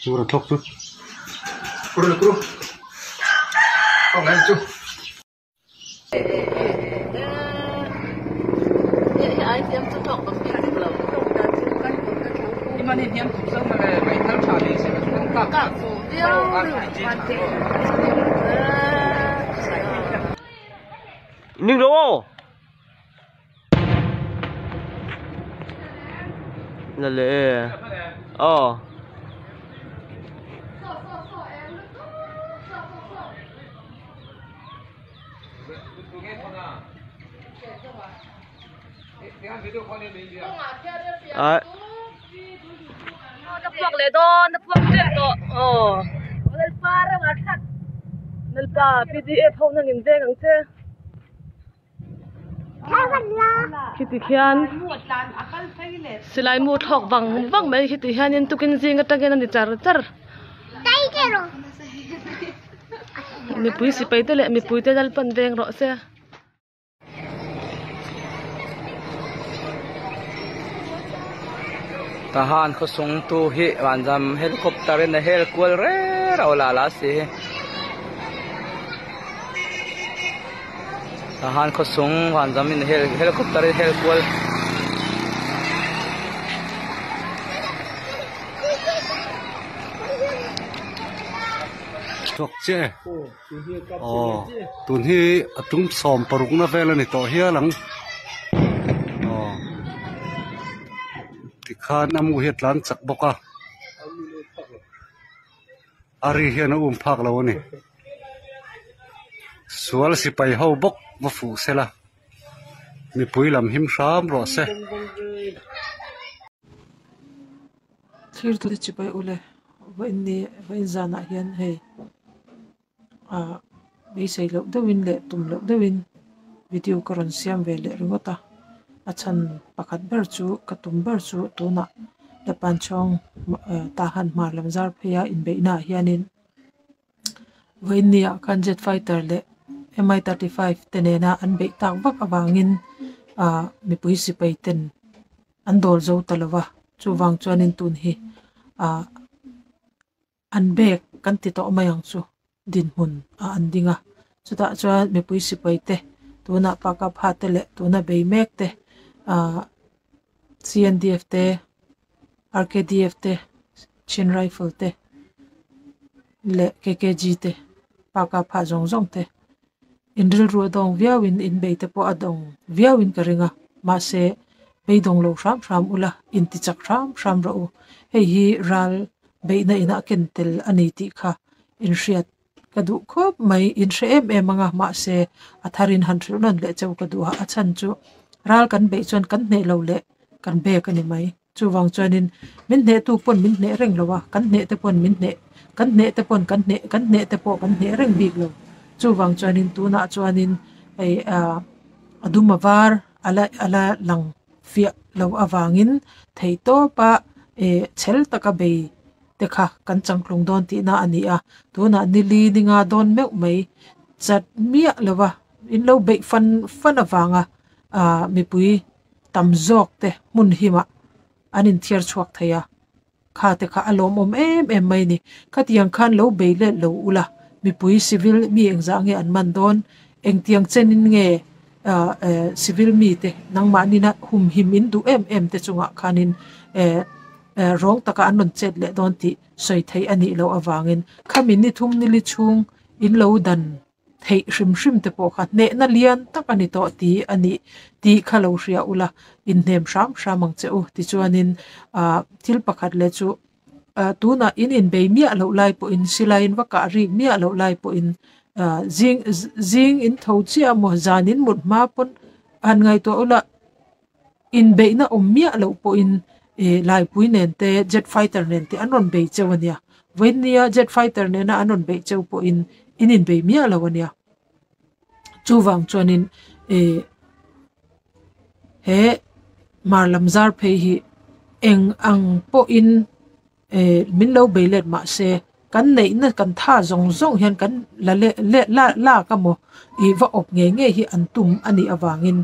Chu ra thlawk chu. Ning ro aw. La le e. Aw. Ai. Na puak leh dawn na puak tep tawh aw Lalpa ramah thlat Lalpa pdf ho nangin veng ang che. Khiti khian silai mu thlawk vang vang mai khiti hianin tukin zing atangin a ni char char mipui sipai te leh mipui te lalpan veng rawh se. Tahan khawsung tu hi vanzam helicopter in a hel kual reng a la la si hi. Tahan khawsung vanzam in helicopter in hel kual. Chhuak chiah e. Aw tun hi a tum 60 na vel a ni tawh hial ang aw tikhan a mu hi a tlan chak bawk a a ri hian a um phak lo a ni sual sipai ho bawk va fuh sela mipui lam him hram rawh se. Thlir tute chibai ule vawiin ni vawiin zanah hian hei ah beisei loh deuhin leh tum loh deuhin video ka rawn siam ve leh ringawt a a chhan pakhat ber chu ka tum ber chu tunah Lapanchawng Tahan hmar lam zar phei a inbeihna ah hianin vawiin ni ah khan jet fighter leh mi 35 te nena an beih tak vak avangin ah mipui sipai ten. An dawl zo ta lo va, chuvang chuanin tun hi ah an bag kan ti tawh mai ang chu dinhmun ah an ding a, chutah chuan mipui sipai te tunah pa kap ha te leh tuna bei mek te ah C_N_D_F te R_K_D_F te Chin Rifle te leh K_K_G te pa kap ha zawng zawng te. In rilru a dawng viauin in bei te pawh a dawng viauin ka ring a, mahse beidawng lo hram hram ula in ti chak hram hram rawh u, hei hi ral beihna inah ken tel a ni tih kha in hriat ka duh khawp mai, in hre em em ang a, mahse a tharin han hrilh nawn leh cheu ka duh a, a chhan chu ral kan beih chuan kan hneh lo leh kan bek a ni mai. Chuvang chuanin min hnehtu pawn min hneh reng lo a, kan hneh te pawn min hneh, kan hneh te pawn kan hneh, kan hneh te pawh kan hneh reng bik lo. Chuvang chuanin tunah chuanin hei ah a dum a var a la a la lang fiah lo avangin theih tawpa eh chhel taka bei te kha kan changtlung dawn tihna a ni a, tunah nili ninga dawn meuh mai chat miah lo va in lo beih fan fan avanga ah mipui. tam zawk te hmun himah an inthiar chhuak thei a, kha te kha a lawmawm em em mai a ni. Khatiang khan lo bei let lo ula, mipui civil mi engzah nge an man dawn, engtiang chenin nge ah eh civil mi te nangmahnina humhim in duh em em te chungah khanin eh eh rawng taka an rawn chet leh dawn tih sawi theih a nih loh avangin khami ni thum nili chhung in lo dan theih hrim hrim te pawh kha hnehna lian tak a ni tawh tih a nih tih kha lo hria ula inhnem hram hram ang che u tichuanin ah thil pakhat leh chu ah tunah in inbei miah loh lai pawhin silaiin va kah rik miah loh lai pawhin ah zing zing in tho chiah maw zan in mut hma pawn han ngaihtuah ula inbeihna awm miah loh pawhin ih laipui nen te jet fighter nen te an rawn bei cheu a nia vawinia jet fighter nena an rawn beih cheu pawhin in inbei miah lo a nia chuvang chuanin ih he hmar lam zar phei hi eng ang pawhin. Eh min lo bei let mah se kan neihna kan tha zawng zawng hian kan la leh leh la lak a maw ih va awp ngei ngei hi an tum a nih avangin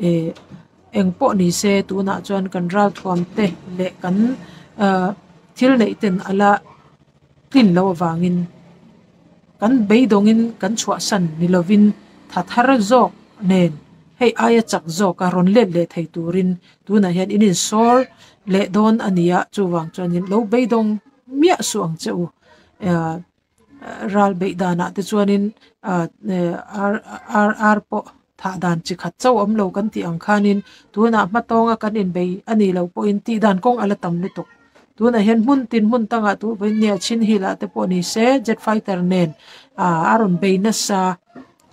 eh eng pawh ni se tunah chuan kan ralthuam te leh kan ah thil neih ten a la. tlin loh avangin kan beidawngin kan chhuahsan ni lovin tha thar zawk nen hei aia chak zawka rawn let leh thei turin tunah hian in insawr leh dawn a ni a, chuvang chuanin lo beidawng miah suh ang che u. Ral beih danah te chuanin ar ar pawh thah dan chi khat chauh awm lo kan tih ang khanin tunah hmatawnga kan inbei a nih loh pawhin tih dan kawng a la tam lutuk. Tunah hian hmun tin hmun tangah tu nia chin hill ah te pawh ni se jet fighter nen a rawn bei nasa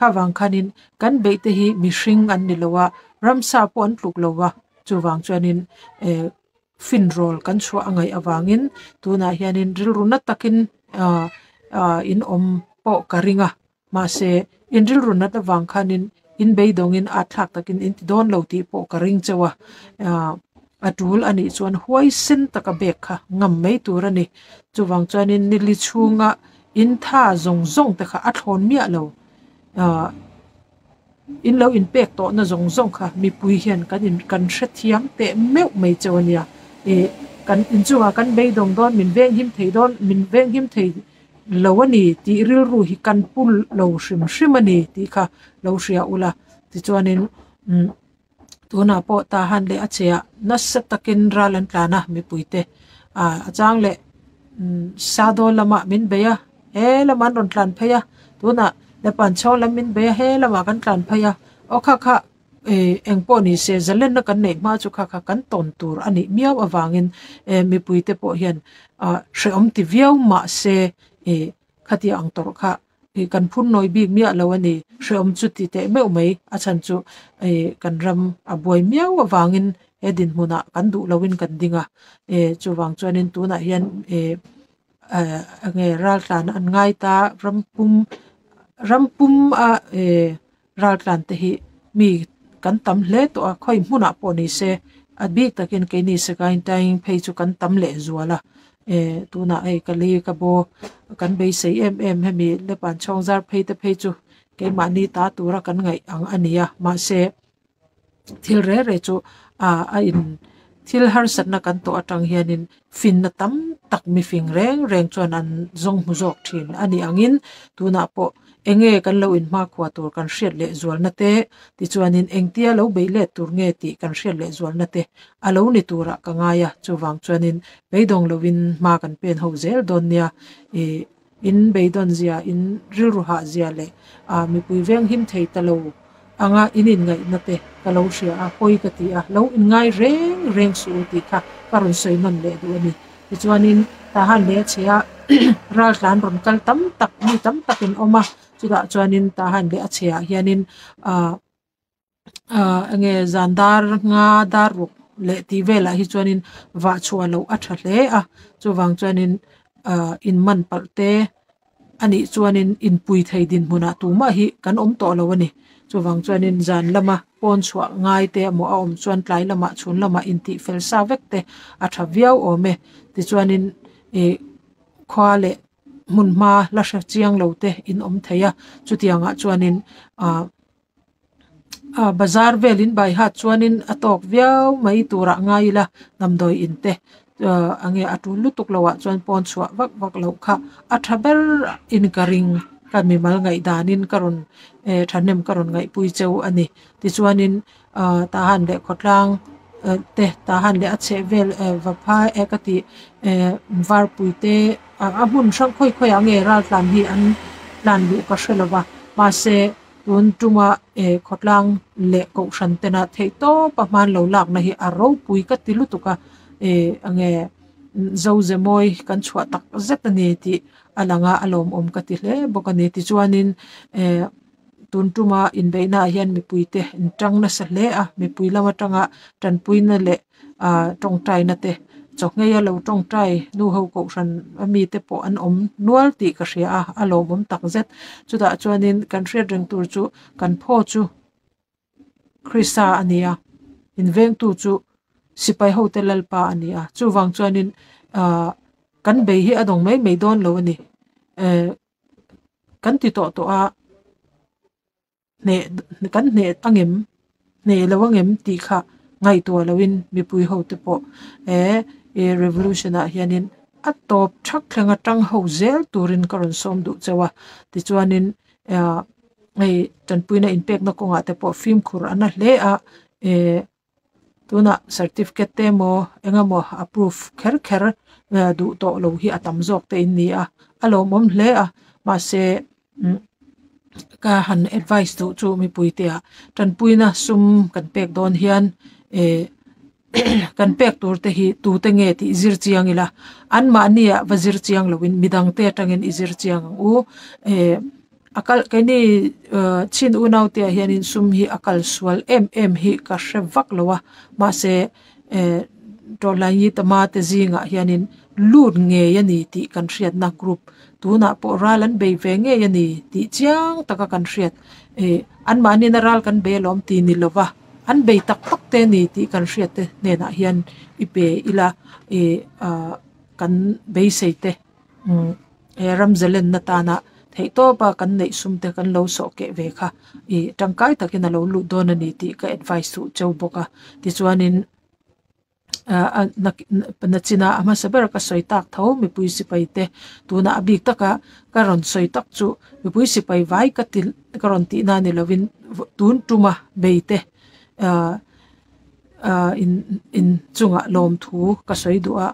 avang khanin kan beih te hi mihring an ni lo a, ramsa pawh an tluk lo va chuvang chuanin eh fin rawl kan chhuah a ngaih avangin tunah hianin rilru na takin ah ah in awm pawh ka ring a mahse in rilru nat avang khanin in beidawngin at thlak takin in ti dawn lo tih pawh ka ring chauh a ah a tul a nih chuan huai sen taka bag kha ngam mai tur a ni chuvang chuanin nili chhunga in tha zawng zawng te kha a thlawn miah lo ah. In lo inpek tawhna zawng zawng kha mipui hian kan in kan hrethiam teh meuh mai chauh a nia. Ih kan inchungah kan beidawng dawn min venghim thei dawn min venghim thei lo a ni tih rilru hi kan pu lo hrim hrim a ni tih kha lo hria ula tichuanin umm tunah pawh Tahan leh a che ah nasa takin ral an tlan a mipuite ah a chang leh umm Sadaw lamah min bei a he lamah an rawn tlan phei a tunah Lepanchhawng lam min bei a he lamah kan tlan phei a aw kha kha ih eng pawh ni se zalenna kan neih hma chu kha kha kan tawn tur a nih miau avangin eh mipuite pawh hian ah hrehawm ti viau mahse ih khatiang ang tawrh kha ih kan phun nawi bik miah lo a ni hrehawm chu ti teh meuh mai a chhan chu ih kan ram a buai miau avangin he dinhmunah kan duh loin kan ding a eh chuvang chuanin tunah hian eh eh enge raltlan an ngai ta rampum rampum a eh raltlan te hi mi kan tam hle tawh a khawi hmunah pawh ni se a bik takin keini sakaintain phei chu kan tam leh zual a eh tunah hei ka li ka baw kan beisei em em hemi lepan chhawng zar phei te phei chu keimahni ta tura kan ngaih ang a ni a mahse thil reh reh chu ah a in thil harsatna kan tawh atang hianin finna tam tak mifing reng reng chuan an zawng hmu zawk thin a nih angin tunah pawh eng nge kan lo inhmakhua tur kan hriat leh zualna te tichuanin engtia lo beih let tur nge tih kan hriat leh zualna te a lo ni turah ka ngai a chuvang chuanin beidawng lovin hma kan pen ho zel dawn nia ih in beidawn zia in rilru hah zia leh ah mipui veng him thei ta lo anga in inngaihna te ka lo hria a, pawi ka ti a, lo inngai reng reng suh u tih kha ka rawn sawi nawn leh duh a ni. Tichuanin Tahan leh a chhe a raltlan rawn kal tam tak mi tam tak in awm a, chutah chuanin Tahan leh a chhe ah hianin ah ah enge zan dar nga dar ruk leh tih velah hi chuanin vah chhuah loh a tha hle a, chuvang chuanin ah in man palh te a nih chuanin inpui thei dinhmunah tumah hi kan awm tawh lo a ni. Chuvang chuanin zan lama pawn chhuah ngai te emaw a awm chuan tlai lamah chhun lamah intih fel sa vek te a tha viau awm e. Tichuanin ih khua leh hmun hma la hre chiang lo te in awm thei a, chutiangah chuanin ah ah bazar vel in bai hat chuanin a tawk viau mai turah ngai ila damdawi in te ah enge a tul lutuk loh ah chuan pawn chhuah vak vak loh kha a tha ber in ka ring ka mimal ngaih danin ka rawn eh thahnem ka rawn ngaihpui cheu a ni tichuanin ah tahan leh khawtlang te tahan leh a chheh vel eh vaphai eh ka tih eh varpui te a hmun hrang khawi khawi ah nge raltlan hi an tlan luh ka hre lova mahse. Tun tuma eh khawtlang leh kohhran tena theih tawp a hman lo lakna hi a ropui ka ti lutuk a eh enge Zozemawi kan chhuah tak zet a ni tih a lang a a lawmawm ka ti hle bawk a ni tichuanin eh tun tuma inbeihna ah hian mipuite an tang nasa hle a mipui lam atanga tanpuina leh ah tawngtaina te chawhngei a lo tawngtai nu ho kohhran a mi te pawh an awm nual tih ka hria a a lawmawm tak zet chutah chuanin kan hriat reng tur chu kan phaw chu Krista a ni a invengtu chu sipai ho te lalpa a ni a chuvang chuanin ah kan bei hi a dawng mai mai dawn lo a ni eh kan ti tawh tawh a. Hneh kan hneh angem hneh lo angem tih kha ngaihtuah loin mipui ho te pawh he revolution ah hianin. A tawp thak thleng atang ho zel turin ka rawn sawm duh chauh a, tichuanin ah hei tanpuina inpekna kawngah te pawh fimkhur a na hle a eh tunah certificate te emaw eng emaw approve kher kher duh tawh lo hi a tam zawk te in ni a, a lawmawm hle a mahse umm ka han advice duh chu mipui te ah tanpuina sum kan pek dawn hian eh kan pek tur te hi tute nge tih zir chiang ila anmahni ah va zir chiang loin midang te atangin i zir chiang ang u eh a kal keini ah chin unau te ah hianin sum hi a kal sual em em hi ka hre vak lo a mahse eh tawlai tama te zingah hianin lut ngei a ni tih kan hriatna group tunah pawh ral an bei ve ngei a ni tih chiang taka kan hriat eh anmahni na ral kan bei alawm tih ni lova. An bei tak tak te a ni tih kan hriat te hnenah hian i pe ila ih ah kan beisei te umm he ram zalenna tana theihtawpa kan neih sum te kan lo sawh keh ve kha ih tangkai takin a lo lut dawn a ni tih ka advice duh cheu bawk a tichuanin. Ah na china a hmasa ber ka sawi tak tho mipui sipai te tuna a bik taka ka rawn sawi tak chu mipui sipai vai ka ti ka rawn tih na ni lovin tun tuma bei te ah ah in in chungah lawmthu ka sawi duh a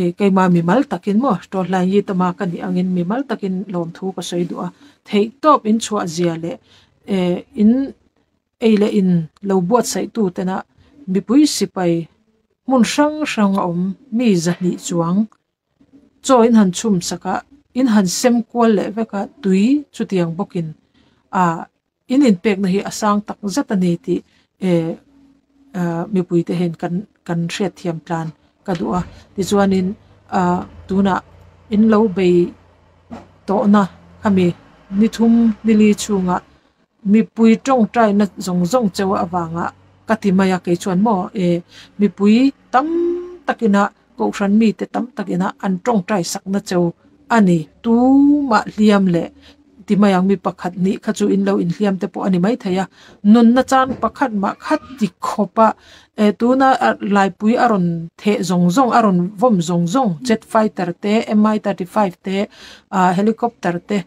ih keima mimal takin maw tawlai hi tama ka nih angin mimal takin lawmthu ka sawi duh a theih tawp in chhuah zia leh eh in. Ei leh in lo buatsaih tu tena mipui sipai hmun hrang hrang a awm mi zahnih chuang chaw in han chhum sak a in han sem kual leh vek a tui chutiang bawkin ah in inpekna hi a sang tak zet a ni tih eh ah mipui te hian kan kan hriatthiam tlan ka duh a tichuanin ah tunah in lo bei tawhna khami ni thum nili chhungah. Mipui tawngtaina zawng zawng cheu avanga ka ti mai a, kei chuan maw e mipui tam takina kohhran mite tam takina an tawngtai sakna cheu a ni. Tumah hliam leh ti mai ang mi pakhat nih kha chu in lo inhliam te pawh a ni maithei a, nunna chan pakhat mah kha ti khawp a e tuna laipui a rawn theh zawng zawng a rawn vawm zawng zawng jet fighter te mi 35 te ah helicopter te.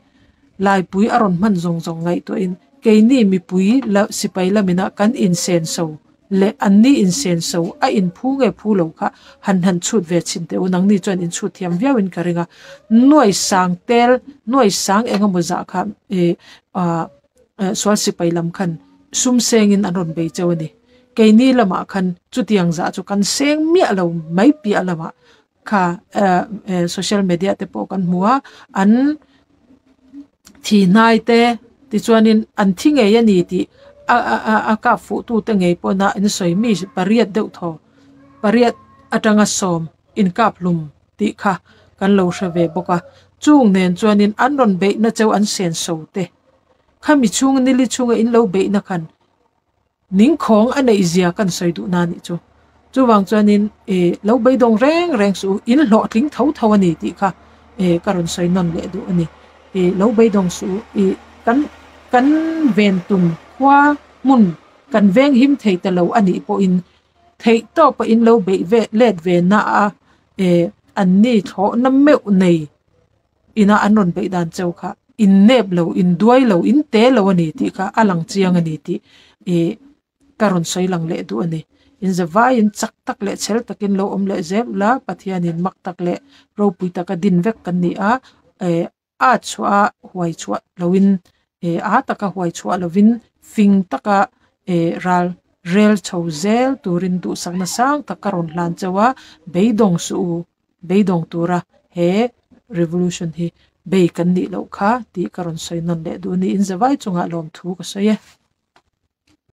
Laipui a rawn hman zawng zawng ngaihtuahin keini mipui la sipai lamina kan insenso leh anni insenso a inphu nge phu lo kha han han chhut ve chhin teh u. Nangni chuan inchhut thiam viauin ka ring a, nuai sang tel, nuai sang eng emaw zah kha ih ah sual sipai lam khan sum sengin an rawn bei cheu a ni. Keini lamah khan chutiang zah chu kan seng miah lo mai piah lamah kha social media te pawh kan hmu a an thi hnai te tichuanin an thi ngei a ni tih a a a kap fuh tu te ngei pawh na an sawi mi pariat deuh thaw pariat atanga sawm inkap hlum tih kha kan lo hre ve bawk a chung nen chuanin an rawn beihna cheu an senso te khami chhung nili chhunga in lo beihna khan. Ningkhawng a neih zia kan sawi duh na nih chu. Chuvang chuanin e lo beidawng reng reng suh u, in hlawhtling tho tho a ni tih kha e ka rawn sawi nawn leh duh a ni. E lo beidawng suh u, i kan kan ven tum khua hmun kan veng him thei ta lo a nih pawhin theih tawpa in lo beih ve let ve na a e an ni thlawhna meuh nei ina an rawn beih dan cheu kha in nep lo, in duai lo, in te lo a ni tih kha a lang chiang a ni tih ih ka rawn sawi lang leh duh a ni. In zavaiin chak tak leh chhel takin lo awm leh zel ula, Pathianin mak tak leh ropui taka din vek kan ni a, eh a chhuah a huai chhuah loin eh a taka huai chhuah lovin fing taka eh ral rel chho zel turin duhsakna sang tak ka rawn hlan cheu a, beidawng suh u. Beidawng tura he revolution hi bei kan nih loh kha tih ka rawn sawi nawn leh duh niin zavai chungah lawmthu ka sawi e.